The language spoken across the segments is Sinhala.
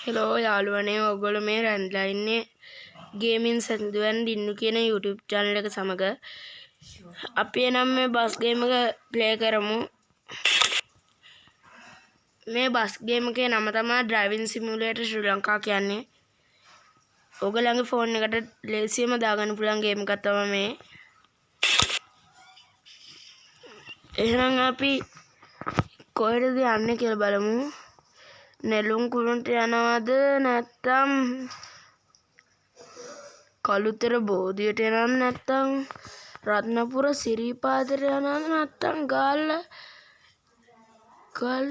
හෙලෝ යාළුවනේ, ඔයගොල්ලෝ මේ රැඳිලා ඉන්නේ ගේමින් සැඳුවන් දින්නු කියන YouTube channel එක සමග. අපි එනම් මේ බස් ගේම් එක ප්ලේ කරමු. මේ බස් ගේම් එකේ නම තමයි ඩ්‍රයිවිං සිමියුලේටර් ශ්‍රී ලංකා කියන්නේ. ඔයගොල්ලන්ගේ ෆෝන් එකට ලේසියෙන්ම දාගන්න පුළුවන් ගේම් එකක් තමයි මේ. එහෙනම් අපි කොහෙටද යන්නේ කියලා බලමු. නෙළුම් කුළුන්ට යනවද නැත්නම් කළුතර බෝධියට යනවද නැත්නම් රත්නපුර සිරිපාදට යනවද නැත්නම් ගාල්ල ගල්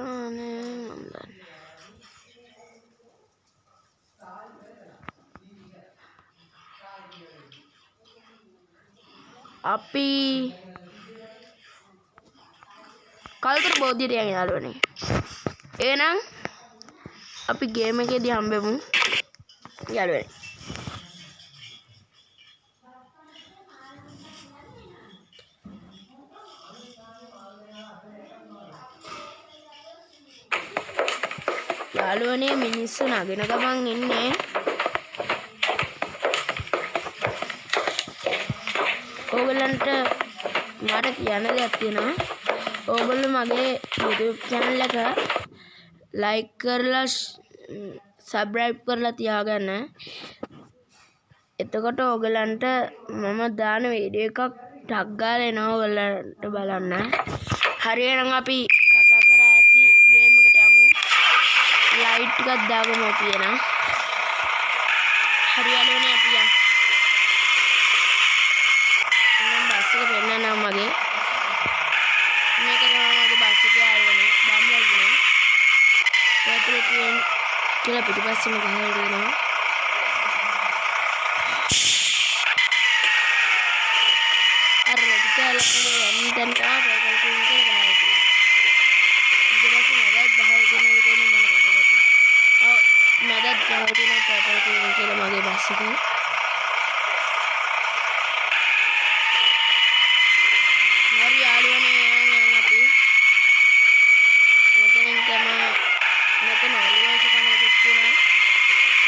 අනේ මන් දන්නේ. අපි කළුතර බෝධියට යන් යාළුවනේ. එහෙනම් අපි ගේම් එකේදී හම්බෙමු යාළුවනේ. යාළුවනේ මිනිස්සු නගින ගමන් ඉන්නේ. ඕගොල්ලන්ට මට කියන්න දෙයක් තියෙනවා. ඕගොල්ලෝ මගේ YouTube channel එක like කරලා subscribe කරලා තියාගන්න. එතකොට ඕගොල්ලන්ට මම දාන වීඩියෝ එකක් ටක් ගාලා එනවා ඕගොල්ලන්ට බලන්න. හරි එහෙනම් අපි කතා කර ඇති ගේම් එකට යමු. ලයිට් ටිකක් දාගමු අපි එහෙනම්. හරි යාළුවනේ අපි යමු. මම බස් එක පෙන්නන්නම් මගේ. මේක තමයි මගේ බස් එක යාළුවනේ. බම්බලගෙන. පර්පල් ක්වීන් කියලා පිටිපස්සෙම ගහලා තියෙනවා. අර රෙදි කෑල්ලක් වගේ යන්න තැන තමයි පර්පල් ක්වීන් කියලා ගහලා තියෙන්නේ. ඊට පස්සේ මැදත් ගහලා තියෙනවා කියන්නේ මට මතකයි. ඔව් මැදත් ගහලා තියෙනවා පර්පල් ක්වීන් කියලා මගේ බස් එකේ. හරි යාළුවනේ යන් යන් අපි මෙතනින් තමයි මෙතන රිවර්ස් කනකුත් තියෙනවා.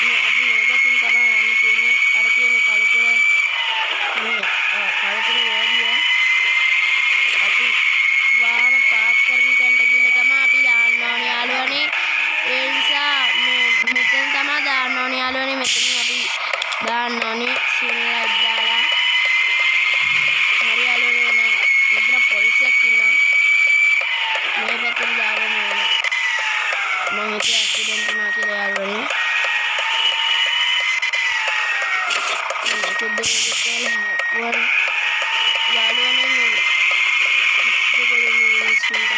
මේ අපි මේ පැත්තෙන් තමයි යන්න තියෙන්නේ. අර තියෙන කළුතර මේ කළුතර වෝඩිය අපි වාහන පාක් කරන තැනට ගිහලා තමයි අපි දාන්න ඕනේ යාළුවනේ. ඒ නිසා මේ මෙතන තමයි දාන්න ඕනේ යාළුවනේ. මෙතනින් අපි දාන්න ඕනේ සිග්නල් ලයිට් දාලා. හරි යාළුවනේ එහෙනම් මෙතන පොලිසියක් ඉන්නවා. මේ පැත්තට දාගමු ඕන. මං හිතුවා ඇක්සිඩන්ට් වුණා කියලා යාළුවනේ. මේක දෙක යාළුවනේ මේ ඉස්සරහට මිනිස්සුන්ට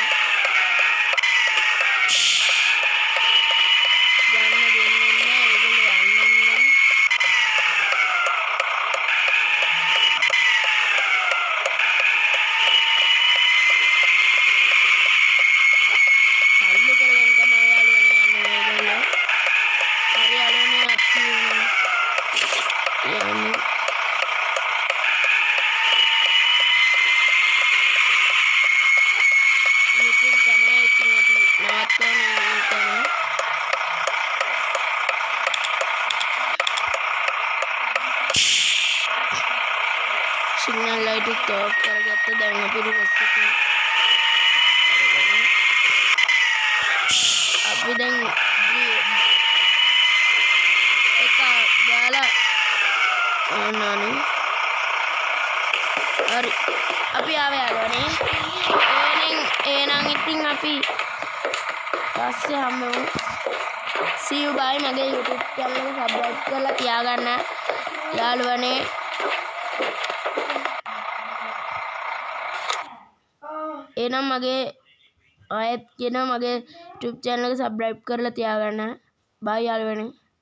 යන්න දෙන්නේ නැහැ. ඒගොල්ලෝ යන්නේ නැහැ. සල්ලු කරගෙන තමයි යාළුවනේ යන්නේ මේගොල්ලෝ. හරි යාළුවනේ අපි යමු. මෙතන තමයි ඉතින් අපි නවත්තවන තැන. සිග්නල් ලයිට් එක ඔෆ් කරගත්ත. දැන් අපි රිවර්ස් එක අරගෙන අපි දැන් එක දාලා යන්න ඕනේ. හරි අපි ආවේ යාළුවනේ. එහෙනම් ඉතින් අපි පස්සේ හම්බෙමු. See you bye. මගේ YouTube channel එක subscribe කරලා තියාගන්න යාළුවනේ. එහෙනම් මගේ ආයෙත් කියනවා මගේ YouTube channel එක subscribe කරලා තියාගන්න. බයි යාළුවනේ.